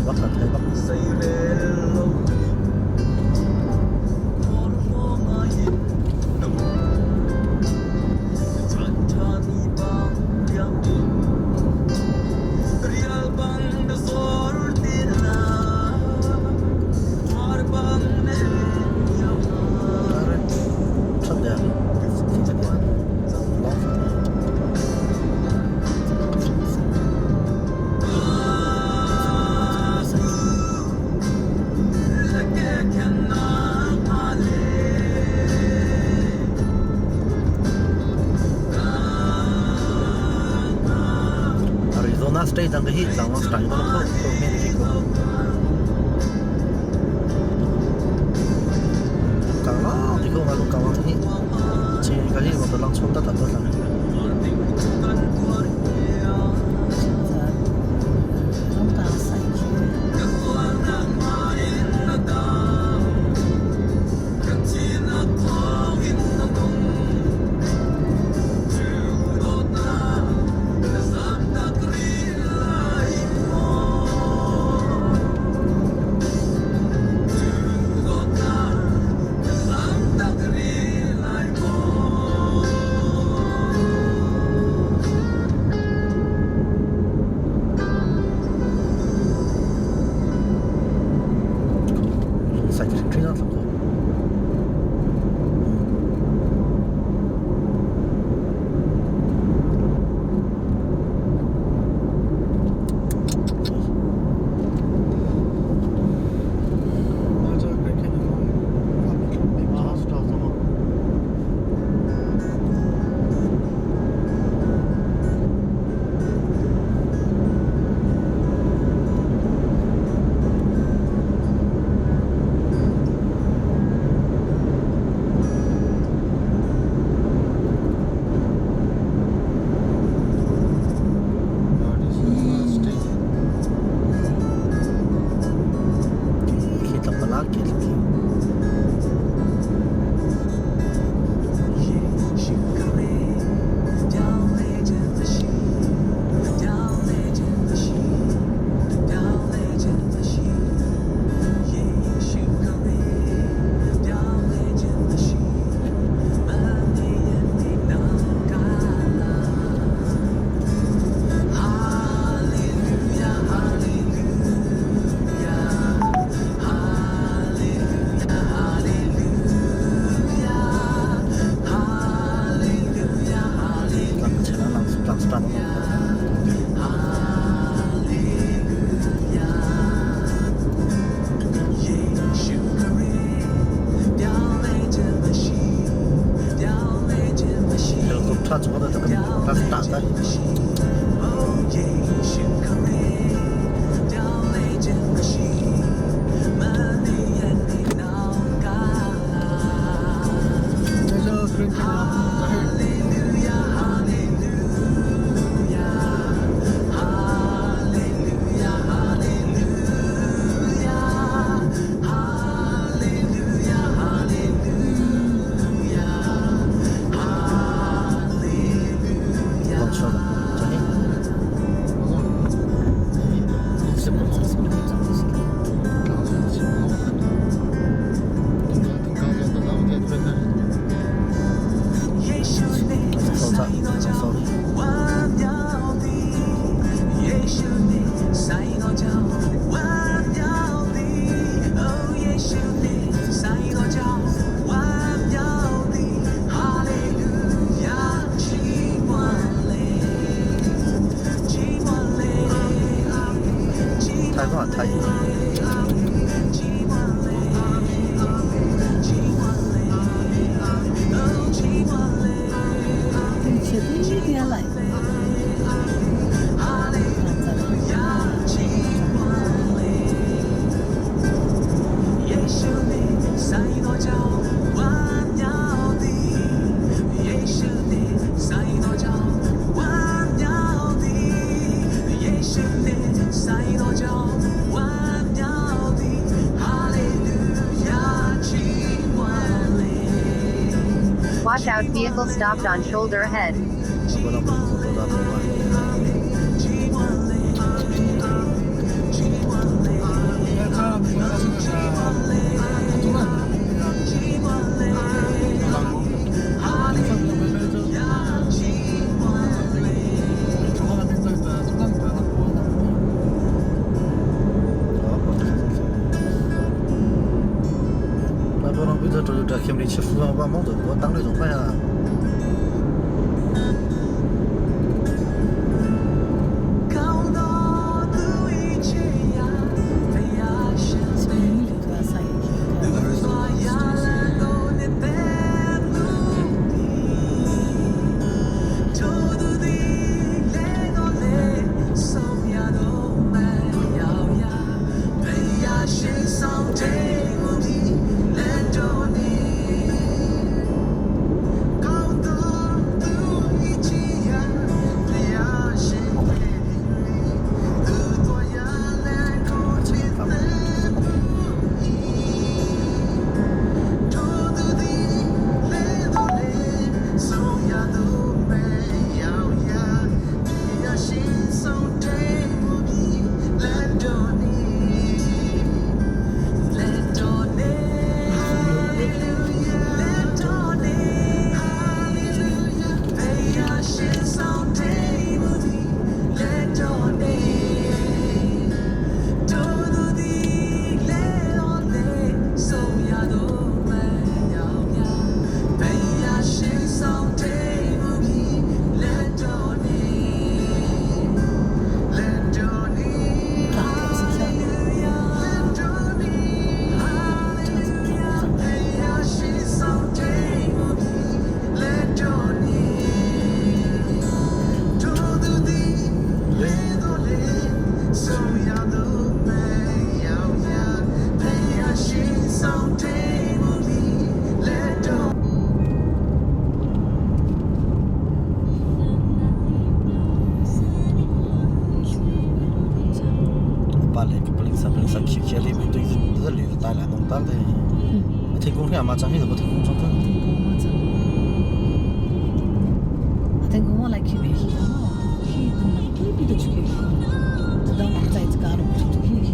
Bak la thei bak. Arizona State ang hi tlang stang ko ko ko men ki ko kang lo ti ko nga lu kang hi chi ka hi mo to lang chom ta ta to lang. Lungsai ka hring hring ko. Khi tlak pala khi tlak khi. Tlang tlang Helicopter cu ka kan tah tai. Thai ko thai. Watch out, vehicle stopped on shoulder ahead. Toyota Camry 切副把毛走，我当那种快啊。 天公听嘛，真係冇天公裝得。天公我就，天公我來去袂去哦，去去邊度出去？就當我在這家路出去去。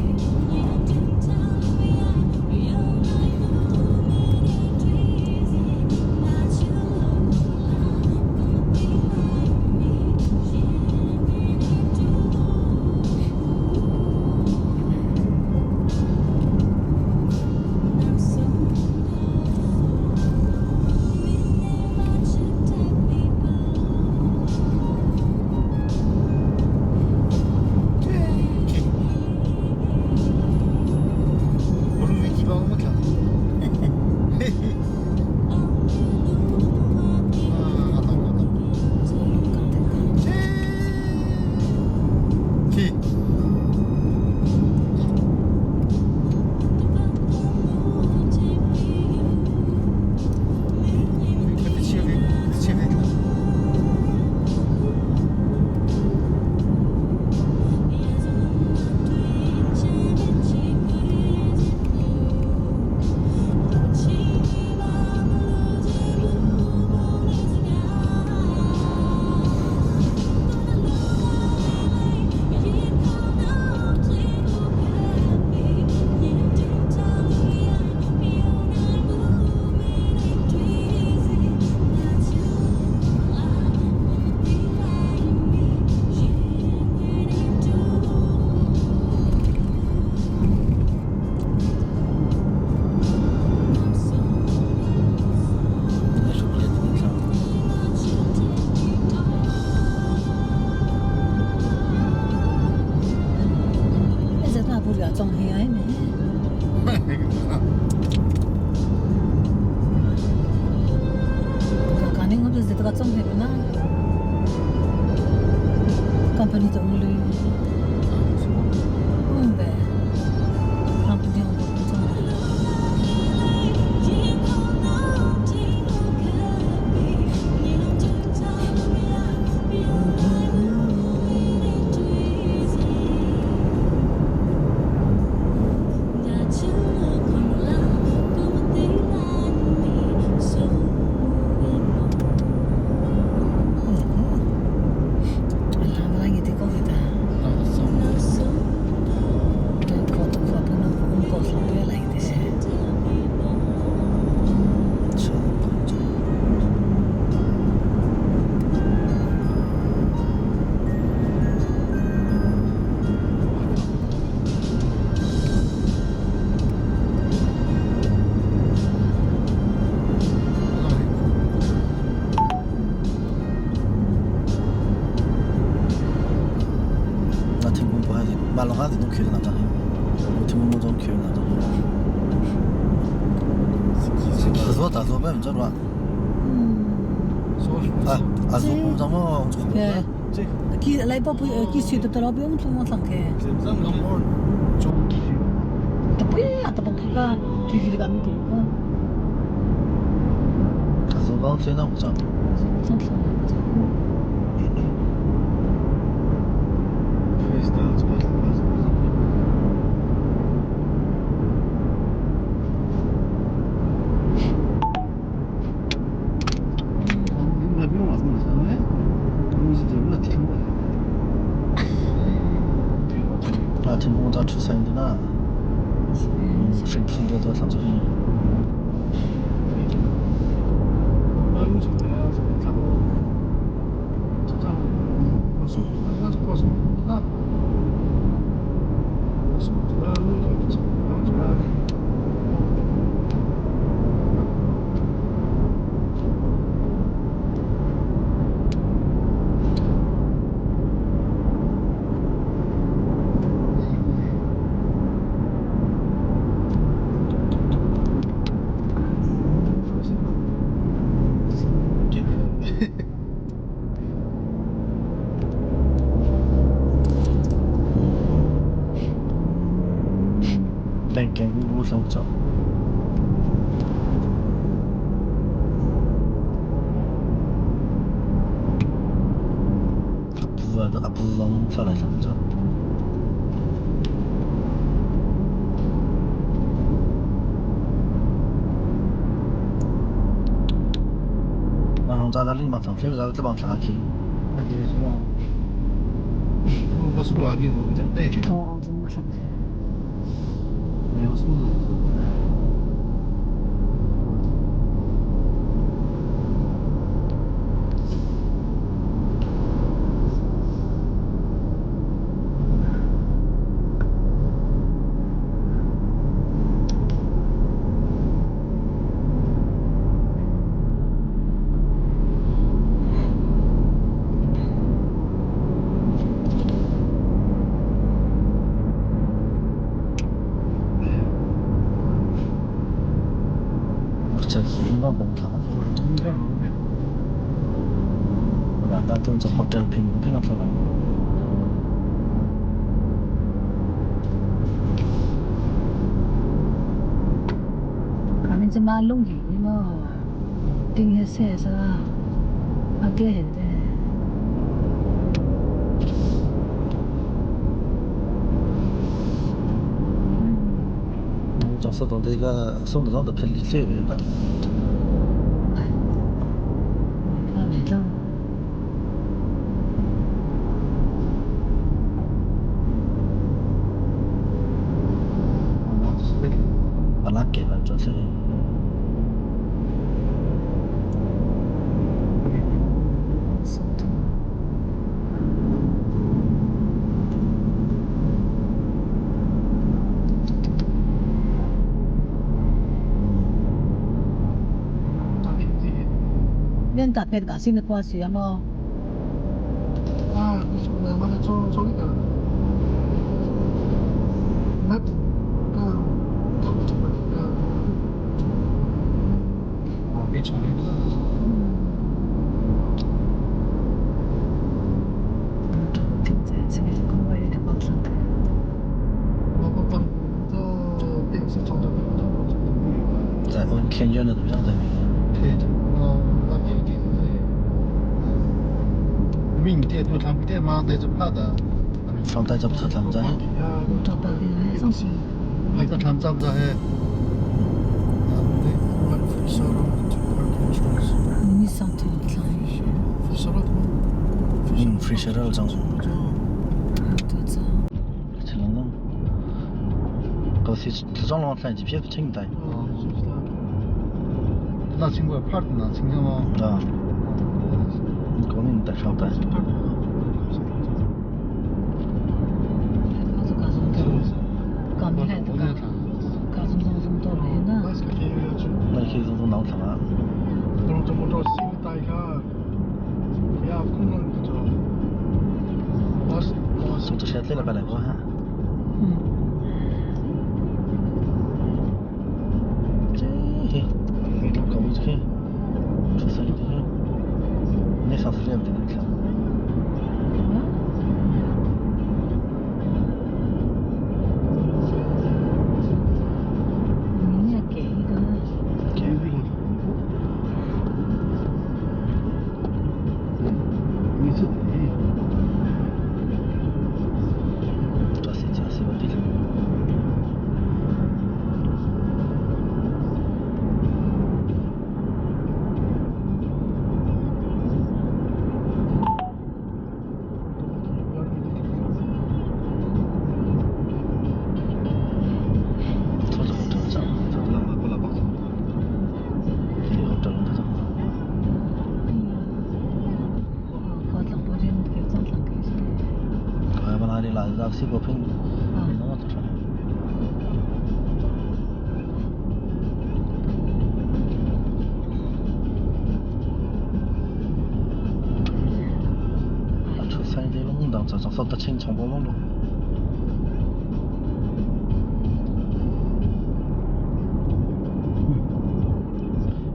裝起來咩？Kaning mo dito ka tsong na. Company to uli. Umbe. Company ang tsong. 点钟开的那张，我听我钟开的那张。是说大说百分之多？啊啊！是我们么？对。佢嚟宝贝，佢睡得得老表，我从我上去。特别啊，特别个，具体个唔对个。是讲最那不涨。啊，听我咋出声的呢？水平的多上这。两间屋上走。阿布啊，阿布拢出来上走。然后在那里嘛，上飞在这帮下去。这是应该崩塌。我两单都在 hotel 平平出来。 咁你只马弄起么？定一些是吧？啊，对对。我说到这个送得到的便利店的。把那给了就是。免特别甲新的关系啊么？啊，我们做做那个，那个，那个，在我天津的都样在。放在这不是咱们在。嗯，飞车了，张总。这龙龙，高些这种龙三级片不清的。那经过帕呢，清楚吗？啊。国民的上班。那可以从从哪看啊？从这些来了来过哈。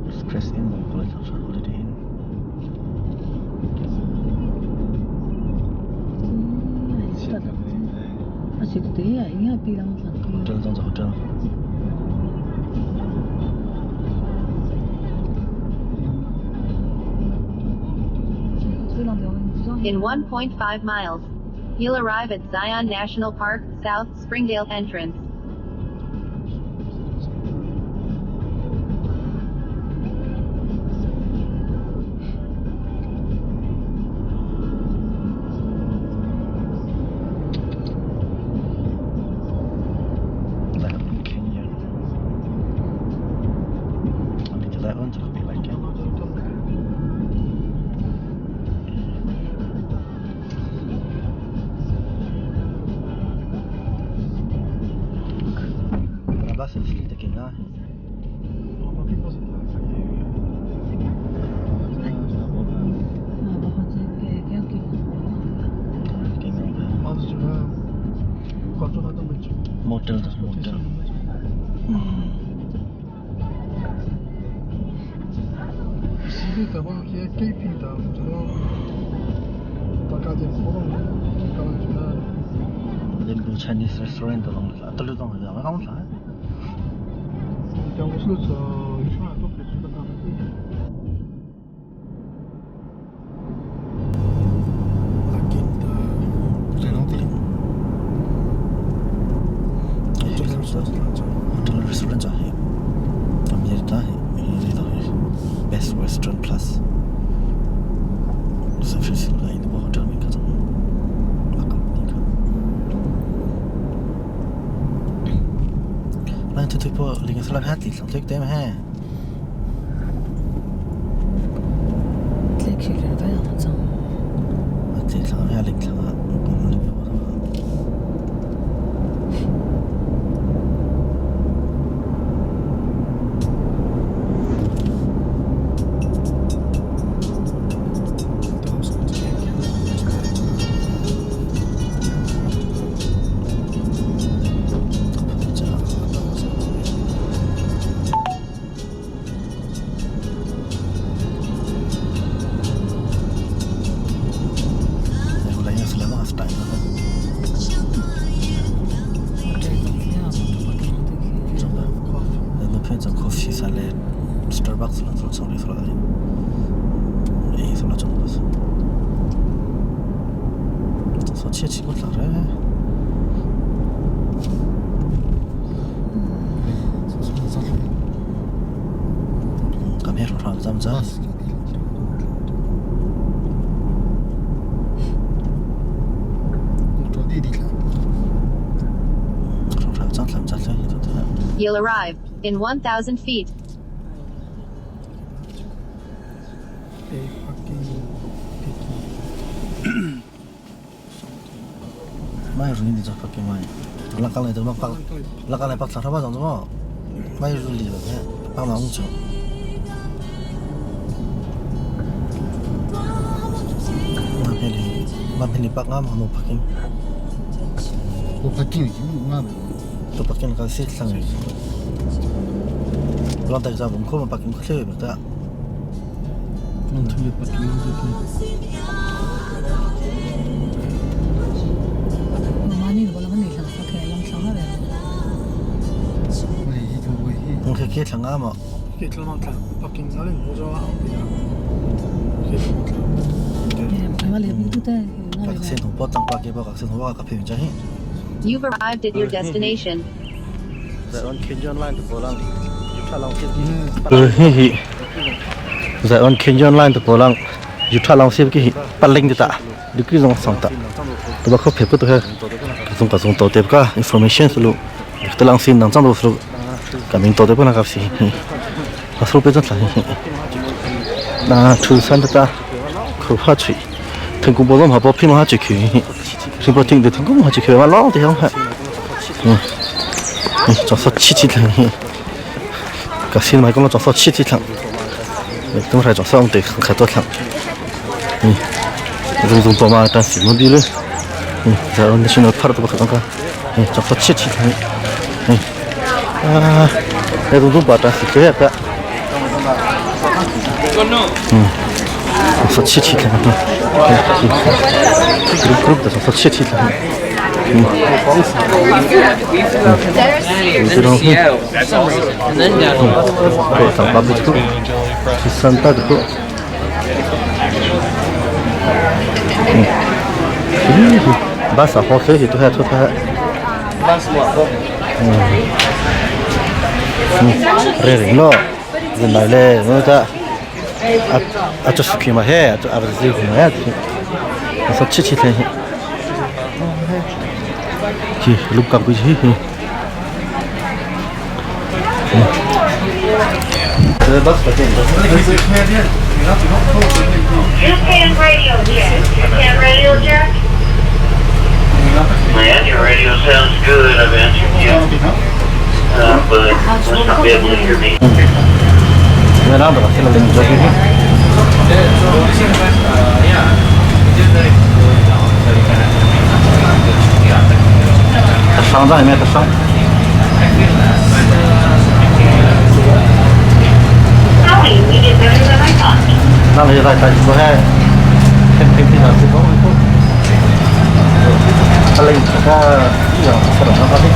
Express Inn zong kawlei thang Holiday Inn. Hotel zong cu hotel. In 1.5 miles, you'll arrive at Zion National Park, South Springdale entrance. Canyon. I mean, that one's a bit like it. Là-bas, c'est fini de Kenya. Motel, motel. Chinese restaurant Best Western Plus. San Francisco la in hotel min ka a company kha. Lai tu tu po ling sala hat li thlang tlek te ma he. Tlek khi le vai ang chang. A ti thlang ya ling thlang a kum ling po. Starbucks lang so so 이 솔라 좀 봤어. 저 치에 치고 잘해. 咁咩说上咱们这？ You'll arrive in 1,000 feet. 买入你这发给买，那刚来都把那刚来把啥啥把样子嘛，买入你了，帮忙做。มาเพลิปักงามหนูพักิง 我拍镜子我 ตัวพักิงก็เสียตังค์เราแต่จะผมเข้ามาพักิงเขาเลยแบบว่า 能特别拍镜子 我去几层啊嘛？ You've arrived at your destination. Zai on Kenyon line to Polang yu tha lang sip ki paling ta du ki jong sang ta to ba kho phe ko to he zong ka zong to te ka information sulu to lang sin nang chang do sulu ka ming to te pa na ka si a sulu pe chang tla na chu san ta ta kho pha chui theng ku bo lom ha bo phi ma ha chi khi Hi bo ting de thingkung ha chi khe ma long te hong ha. Chong so chi chi thang hi. Ka sin mai ko chong so chi chi thang. Tung rai chong so ong te kha to thang. Zung zung to ma ta si mo bi le. Za national park to ka ka. Chong so chi chi thang. Ah, zung zung ba ta si ke ka. So chi chi thang. Group group da so chi chi thang. Bus a ho se hi tu ha thu tha. Re ring lo. Zin lai le no ta a a chu khi ma he a chu a zi hu ma ya. So chi chi the hi. Chi luk kam ku hi hi. Bus pa chen. You can radio check. You can radio check. Man, your radio sounds good. I've answered you. But must not be able to hear me. Nghe nào được thì là linh cho cái. Ta sang ra mẹ ta sang. Howdy, we did better than I thought. Nào là lại tại chỗ hè. Thêm thêm thì là sẽ có một chút. Ta linh ta giờ sẽ nó có đi.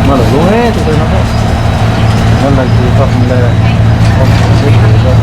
Mà là lúa hết thì nó nó là gì hoặc là không biết rồi.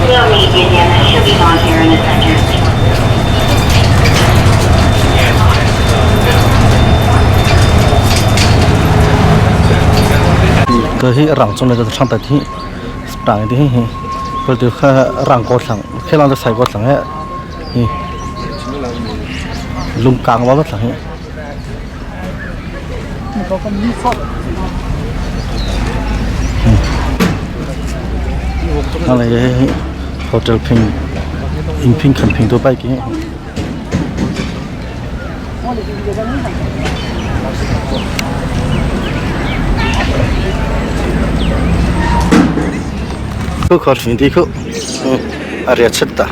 We'll meet you, Dennis. She'll be gone here in a second. Cái hi rang chung là sang tại hi tang thì hi cái từ kha rang có thằng khi làm được sai có thằng ấy hi lung càng vào thằng hi nó là hotel ping in ping camping tôi bay cái khu khó xin đi khu à ria chết ta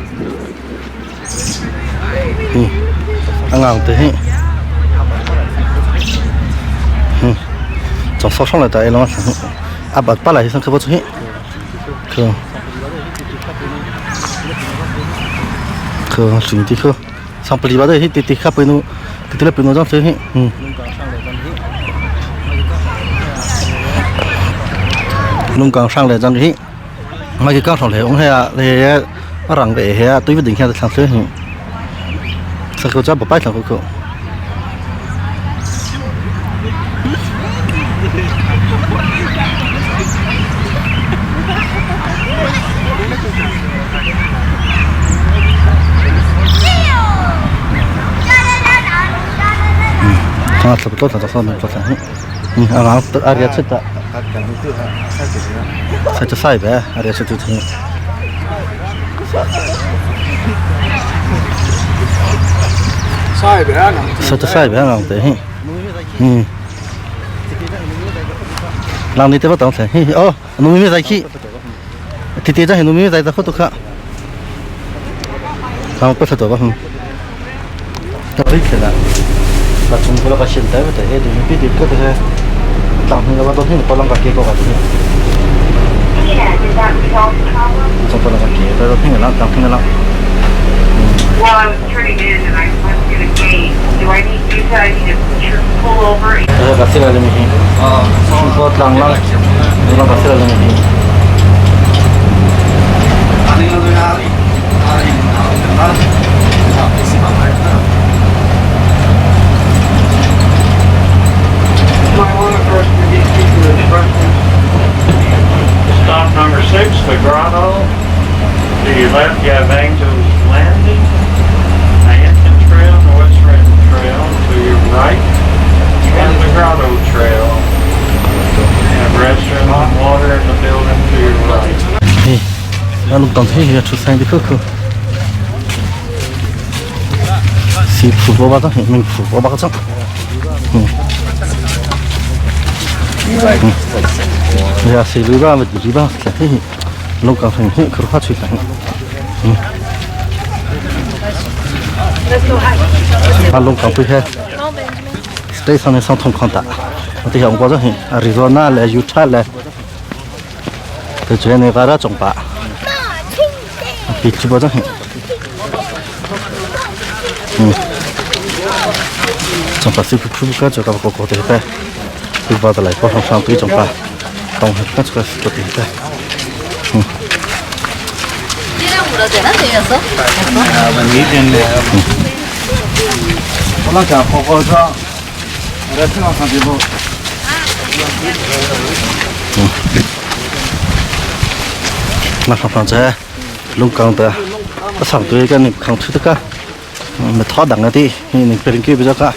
anh ngang thế trong số xong lại tại nó à bắt bắt lại xong cái bao nhiêu cái cái xin đi khu xong beli bắt đây thì thì khắp bên nó thì thì bên nó trong thế nung càng sang lại trong thế mà cái càng sang lại ông hay à thì răng về hay tôi biết định hay là sang thế sao cô cháu bảo bay thằng cô thằng tập tốt thằng sao mình tốt thằng à à à chết ta sai cho sai bé à chết tôi Sai bé nè. Sai cho sai bé ngang thế. Lang ni te ba tong the. Hi oh, nu mi zai khi. Ti ti ja nu mi zai ta khu tu kha. Lang pa to ba hum. Ta ri the la. Ba chung ko la ka shin ta ba te he du mi pi ti ko te he. Tang hin la ba to hin ko lang ka ke ko ka ti. Tina, did that resolve the problem? Chung ko la ka ke ta to hin la tang hin la. Well, I was turning in and I went through the gate. Do I need, you said I need to pull over? Te ka sila le mi hi. Chung ko tlang lang. La ka sila le mi hi. Stop number 6, the Grotto. To your left, you have Angel's Landing, Manton Trail, North Rim Trail. To your right, you have the Grotto Trail. You have restroom, water in the building to your right. Hi. La lung tong hi chu sang di khu khu. Si phu bo ba ta hi ming phu bo ba ka chang. Ya si lu ba ma di ba la hi. Lung kang hi hi khu ha chu sang. A lung kang pu he. State sang ne sang thong khong ta. Ti hong ko hi Arizona le Utah le 这这那个那种吧，别去不着很。嗯，种把水库个这个个个的呗，对把的来包上上对种吧，当那这个是做的呗。嗯。我那讲火锅汤，我在天上上节目。 那上上这，龙岗的，我上对个你扛出的个，没他当个的，你别人给不着个。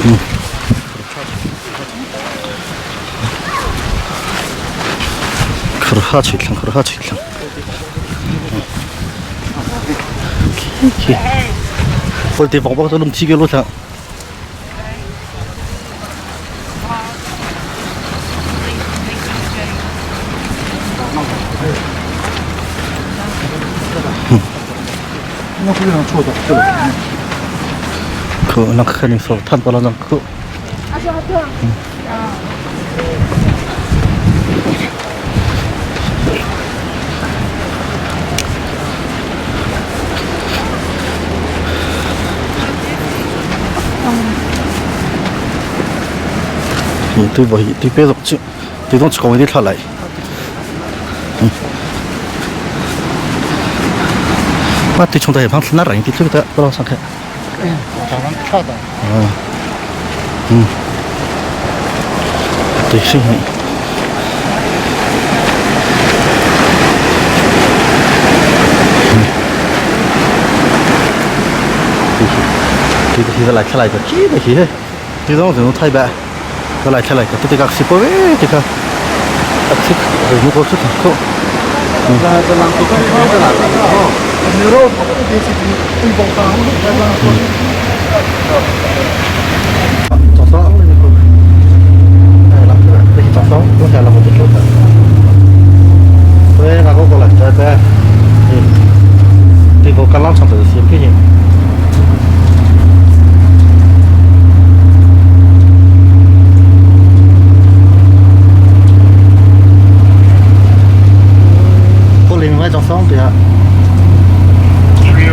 嗯。可哈去了，可哈去了。我地方把这弄起个路上。 那非常错的，对吧？可那肯定说探到了那可。嗯，对不？对别动去，对动去搞问题出来。嗯。我对冲到一旁是哪人的？这个不老上看。早上跳的。嗯。嗯。对，是。对，对，对，来出来个，这个是，对，这种太白，来出来个，这个是不喂，这个，啊，这个，如果是这个，早上那个，哎，那个，这是早上，我下来我就做的，对，那个过来，对对，嗯，这个刚刚上的是不行。我另外一张方便。 301, 2.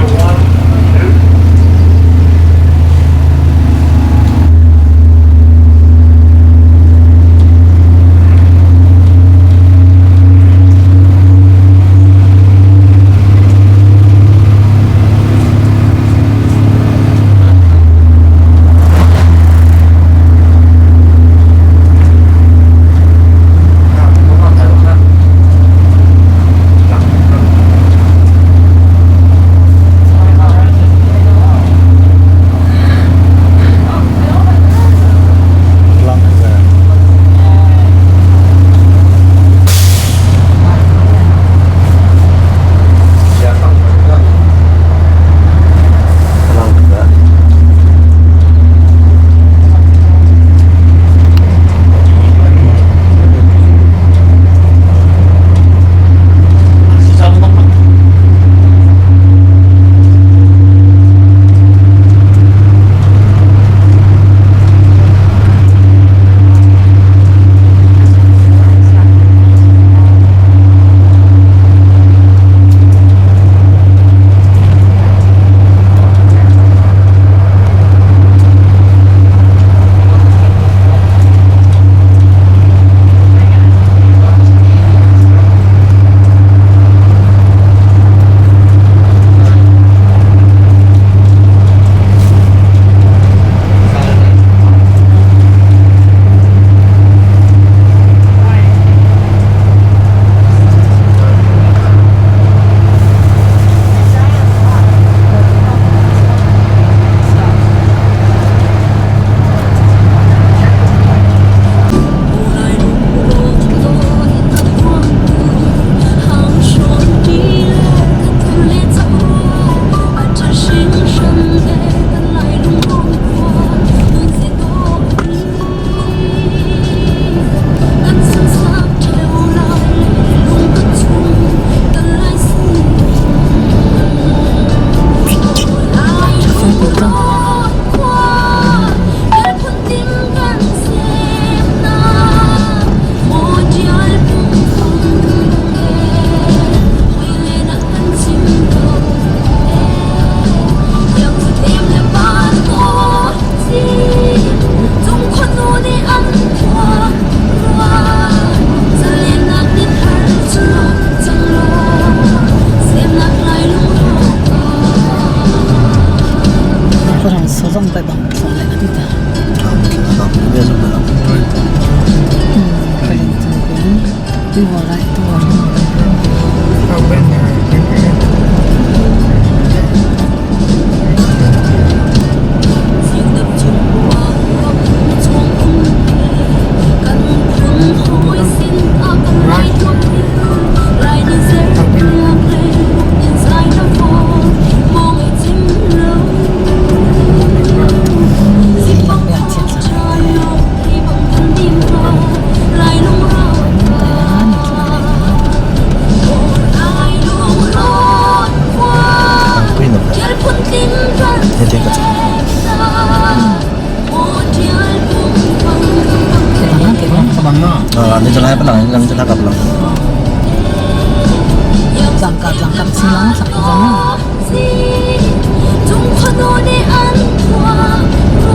对我来，对我 不要紧张。 Pui nam he te ka 给他 啊，你就来不lang，你就来个不lang。 涨价涨价，是啷涨涨啊？对我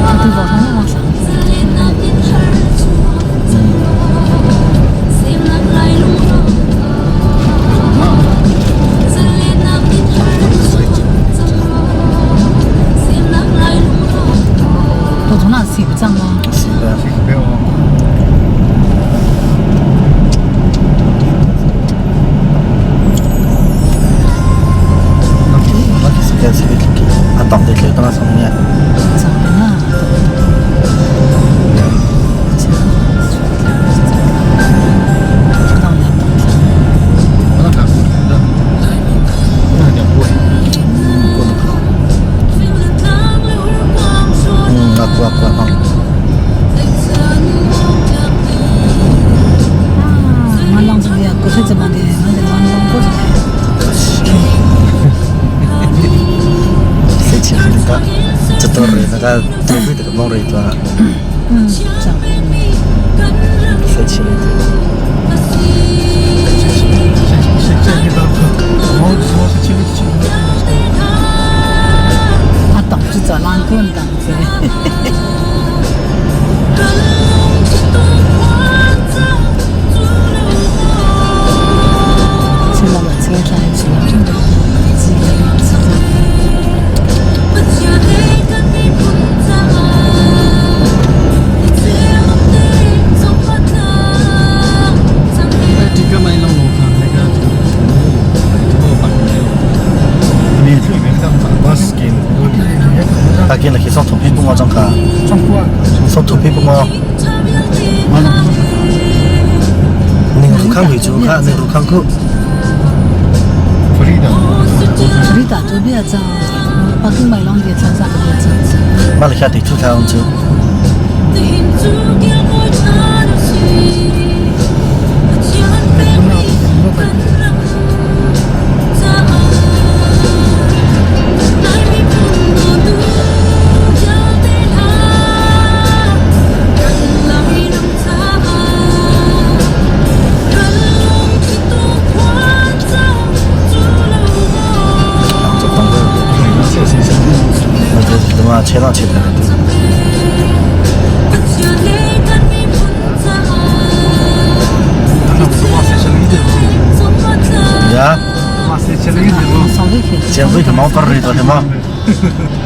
他那涨。我从那洗不涨吗？是的。啊，当地就当上面。 涨啊！嗯，啊，过过啊。我弄出去，过去怎么的？我就弄过去。 谁去那个？这都是那个都会这个毛瑞多。嗯，涨。谁去的？啊，当是做烂棍当子。吃了吧，吃了吃了，真的，自己自己。 大家去上图片帮我张卡，上图片帮我。你路看回去看，你路看去。你打左边张，北京买两件穿啥个边张？马来西亚地主太红州。 那切到切的。呀？减肥他妈不是的吗？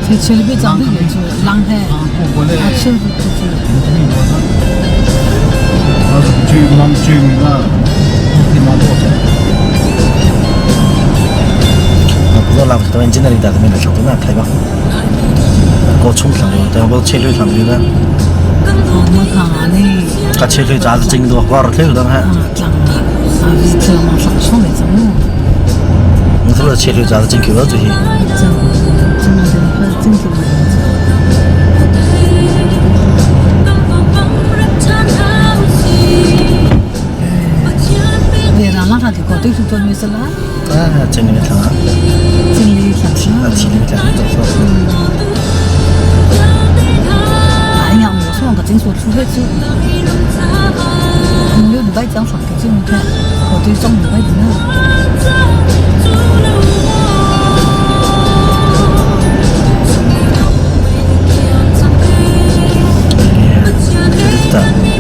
这吃了别长的就浪费，啊吃不就。 我不知道哪个导演进来的，但是没来上都那台吧。我冲上的，但我切水上的呢。 我看呢。 他切水咋子整多，我二腿都还。 啊，涨啊，啊，这往上冲的怎么？ 你说切水咋子整去了这些？ 整，整了这个整去了。别让那他就搞对付做没事啦。 啊，整理他。整理他。 啊，体力他，再说。 哎呀，我说个诊所出去走，我礼拜早上给这么看，我对上礼拜的呢。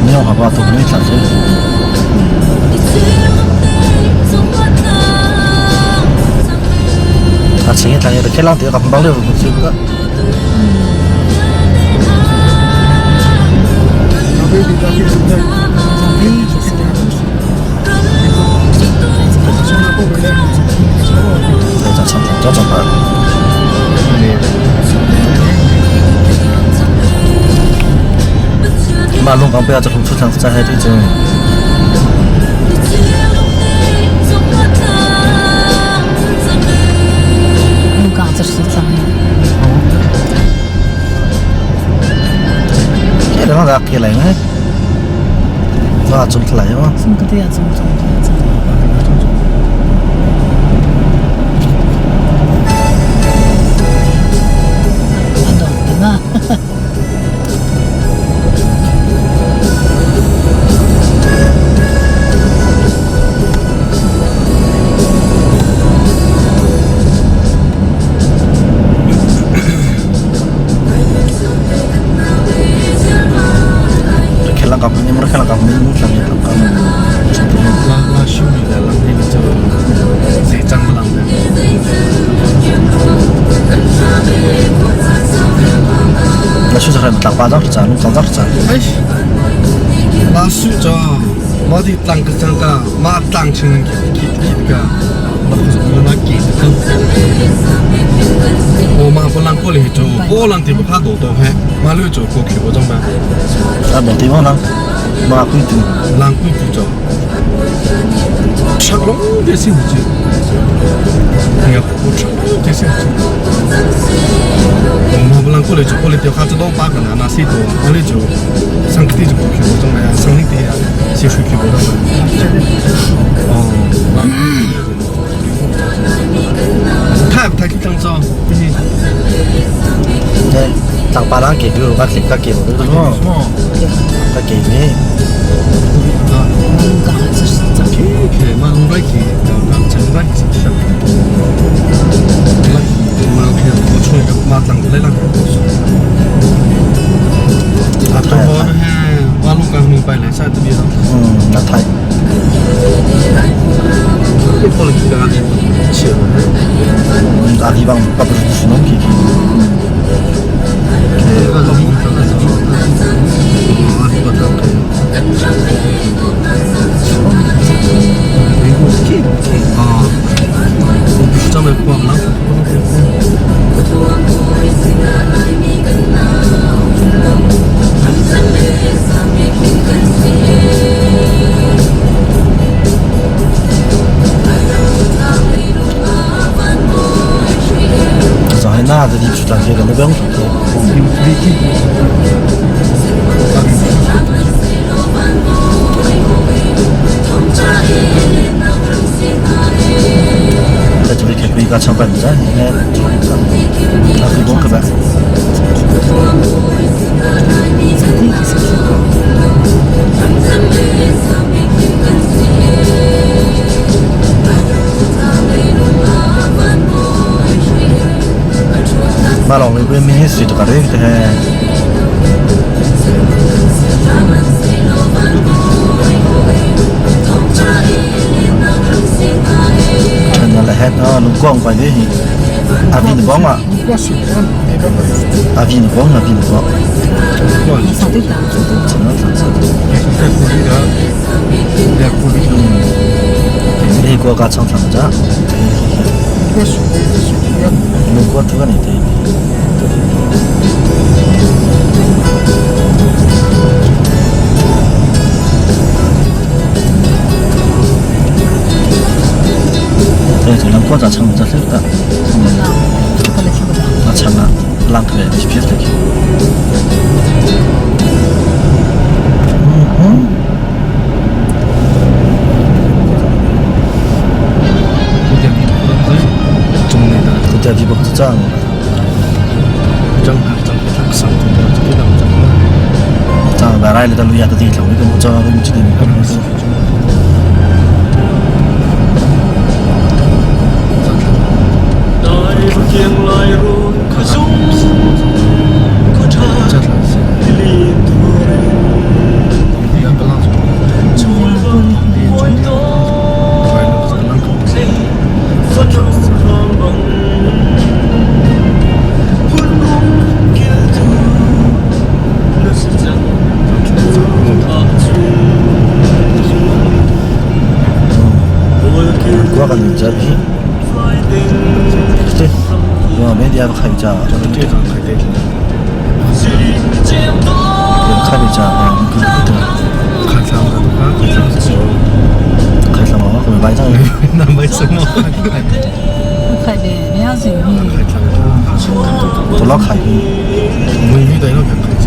你要好不好？都没想说。啊，前一天也是开两天，他们帮了不去个。Lungkang pe ah cahlung chu thang ca he ti cu. Lungkang ca si cang. Ke lang rak ke lai ngai. Wa chung thlai ma. Sung ka te ah chung chung chung. An dong te ma. Khelang ka ni mur khelang ka ni mur thlang thlang ka. La la shu mi la lang ni cho se chang lang de. La shu sa tlang pa jang cha lung chang jang cha. Ai. La shu cho ma di tlang ka chang ka ma tlang ching ki ki ki ka la khu zo na ki ka. 我妈不让过来做，我让地不怕多多嘿，马六做过去我怎么办？ A bo ti mo lang. Ma kui tu. 让贵不做，吃龙的幸福，哎呀，我吃龙的幸福。我妈不让过来做，过来掉下子老八个拿拿水多，我来做，上个地就过去我怎么呀？上个地啊，先出去我怎么？哦，太不太去当做，毕竟。 Ne tlang pa lang ke ku ka ka ke bo tu mo. Ka ke ni. Lungkang ca si cang. 佢嘛拢来去，就讲真来是上。来去，我去，我出来嘛当来人。啊，ตัวฮะว่าลูกกันมึงไปเลยใช่ตัวเดียว อืมna thai. ไม่พอเลยคือการเฉียว A di bang pa bu su nong ki. ก็ลงกันแล้วอ๋อที่ก็ทำกันอ๋อจำไม่ความแล้ว Zo hai na de di chu tlang ke ka no bang chu ke. Ta chu ke kui ka chang pan ja ne. A kui bong ka ba. Ma long le kui mi he sri to ka re te he. Chen na la het no lung kong pa ye hi. A vi bong a. A vi bong a vi bong. Sa te ta. Chen na tlang sa. Ni ko ka chang thang ja. Lung ko tu ka ni te. Te chu lang ko ja chang ja se ta. Ka le ki ba. Na chang na lang ke GPS le ki. ตัวเดียว Tu te vi bok chang. จังจังทักษะตัวเดียวจะได้ดังจัง Chang ba rai le ta lu ya ta ti thlang ni ko mo cha ko mo chi ni ko mo si. Kwa ka ni ja bi. Te. Wa me dia khai ja. Khai cha Khai thlam da ka khai thlam sa. Khai thlam ma ko bai chang. Na bai sang mo. 开的没有水 khai thlam 都老开。 没遇到那个开车。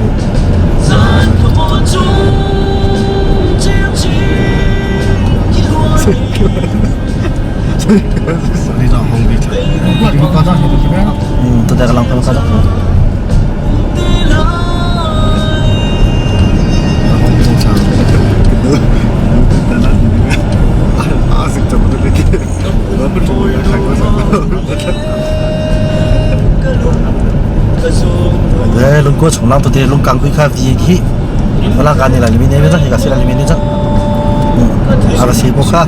你让红地毯，你们高档你这边。 嗯，都在个浪费高档。 네, 롱고 정랑도 대 롱강 구이카 비기. 올라가니 라 리미네 베자 히가 시라 리미네 자. 응. 알아 시보카.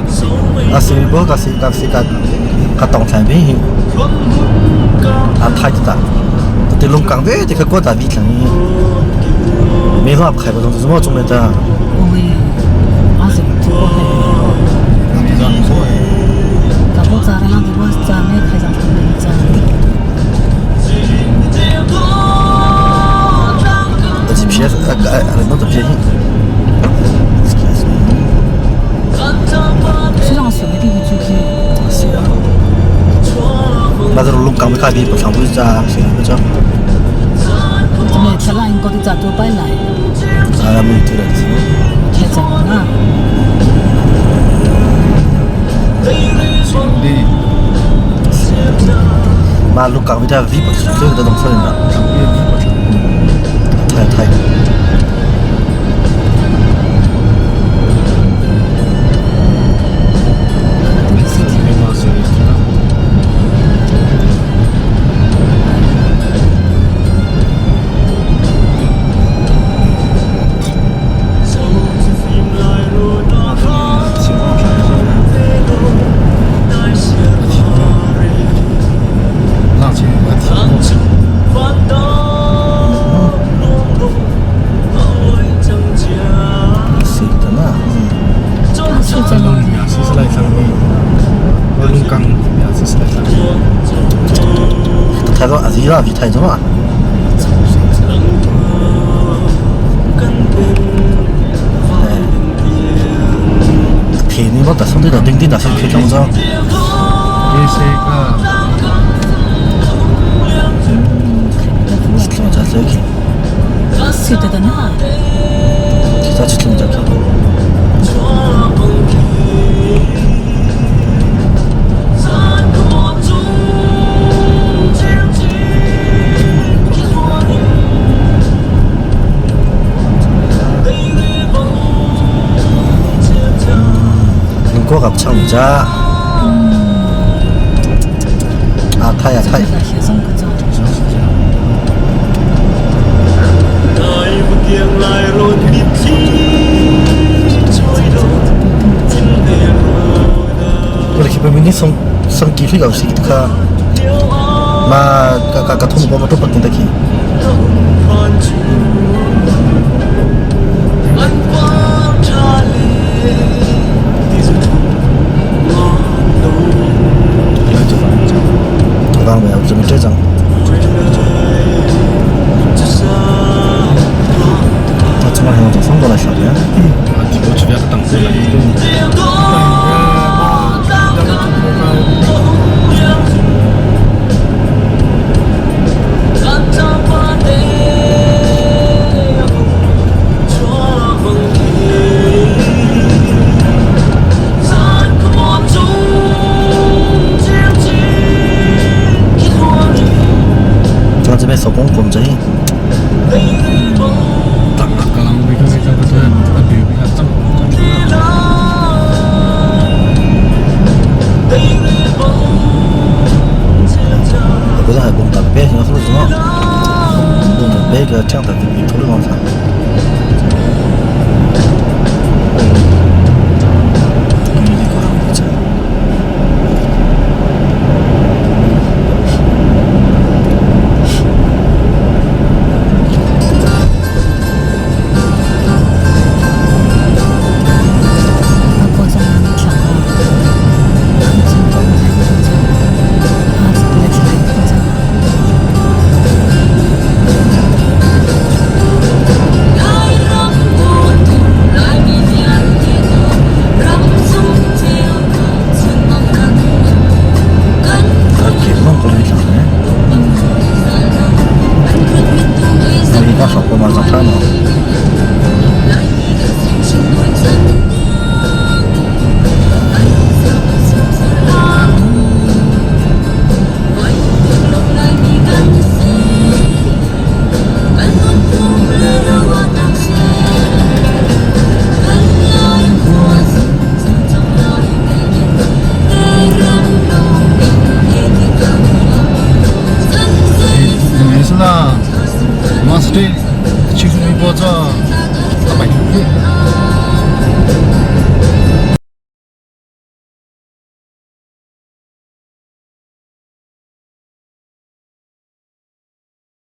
아 시보카 시가 시가 가 tòng thành bi à thay ta từ lúc càng về thì cái cô ta bị thằng没办法开不动，什么种的的。 我阿是做过的，大哥咋的？啷个我咋没开上他们咋？ GPS 哎哎，弄个 GPS。 虽然水的地方就是。 是啊。那这龙岗不开比不长不是咋？是不是？ 怎么吃那应该得咋多摆来？ 啊，没对了。太怎啊？ 嘛，龙岗比较微不，所有的东西呢。太太。是的呢。太多，阿是伊拉比太多啊。铁你我打上对的钉钉打上去中装。这个。 这这个。 是的呢。 这这这这。 过个唱家。 啊，太呀太。我来去边边送送几岁个是个，嘛个个个通过嘛都不记得去。 当然，我准备这张。 那怎么还能送过来小的？ 啊，我这边等过来。 这这边手工滚着。 我不是还讲特别，像什么什么，讲特别个讲特别。